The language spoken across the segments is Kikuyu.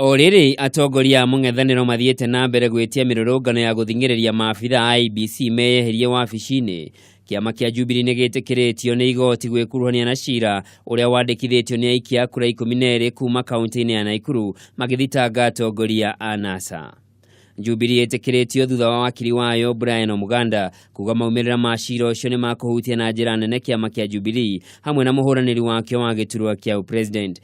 O rĩrĩ atongoria a mũng'ethanĩro mathiĩte na mbere gwĩtia mĩrũrũngano ya gũthing'ĩrĩria maabitha a IEBC meyeherie wabici-inĩ, kĩama kĩa Jubilee nĩ gĩtĩkĩrĩtio nĩ igoti gwĩkuruhania na cira ũrĩa wandĩkithĩtio nĩ aikia a kura 12 kuma kaunti-inĩ ya Naikuru magĩthitanga atongoria a NASA. Jubilee ĩtĩkĩrĩtio thutha wa wakiri wayo Brian Omuganda kuga maumĩrĩra ma cira ũcio nĩ makũhutia na njĩra nene kĩama kĩa Jubilee hamwe na mũhũranĩri wakĩo wa gĩturwa kĩa ũpresident.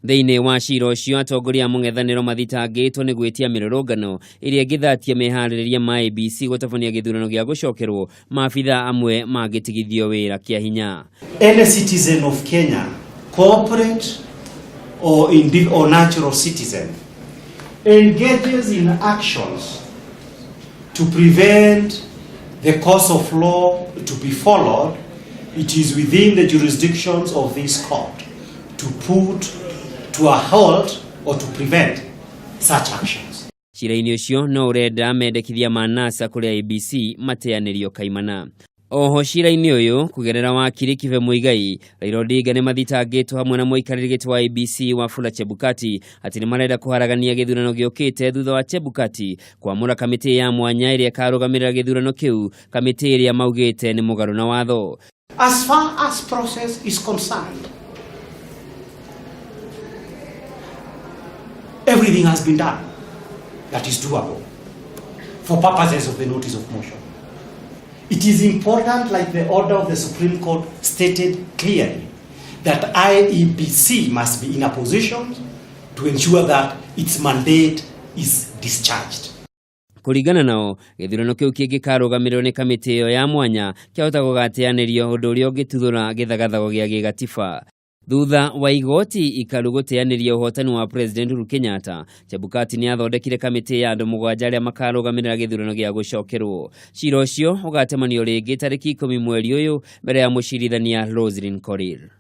Thĩinĩ wa cira ũcio atongoria a mũng'ethanĩro mathitangĩtwo nĩ gwĩtia mĩrũrũngano ĩrĩa ĩngĩthatia meharĩrĩria ma IEBC gũtabania gĩthurano gĩa gũcokerwo maabitha amwe mangĩtigithio wĩra kĩa hinya. Any citizen of Kenya, corporate or, or natural citizen, engages in actions to prevent the course of law to be followed, it is within the jurisdictions of this court to put to a halt or to prevent such actions. Cira-inĩ ũcio no ũrenda mendekithia ma NASA kũrĩ IEBC mateanĩrio kaimana. Oho cira-inĩ ũyũ kũgerera wakiri Kibe Muigai, Raila Odinga nĩ mathitangĩtwo hamwe na mũikarĩri gĩtĩ wa IEBC Wafula Chebukati atĩ nĩ marenda kũharagania gĩthurano gĩũkĩte thutha wa Chebukati kwamũra kamĩtĩ ya mwanya ĩrĩa ĩkarũgamĩrĩra gĩthurano kĩu, kamĩtĩ ĩrĩa maugĩte nĩ mũgarũ na watho. As far as process is concerned, everything has been done that is doable for purposes of the notice of motion. It is important, like the order of the Supreme Court stated clearly, that IEBC must be in a position to ensure that its mandate is discharged. Kũringana nao, gĩthurano kĩu kĩngĩkarũgamĩrĩrwo nĩ kamĩtĩ ĩyo ya mwanya kĩahota gũgateanĩrio ũndũ ũrĩa ũngĩtuthũra gĩthagathago gĩa gĩgatiba. Thutha wa igoti ikaru gũteanĩria ũhotani wa President Uhuru Kenyatta, Chebukati nĩ athondekire kamĩtĩ ya andũ mũgwanja arĩa makarũgamĩrĩra gĩthurano gĩa gũcokerwo. Cira ũcio ũgatemanio rĩngĩ tarĩki 10 mweri ũyũ mbere ya mũcirithania Roselyn Korir.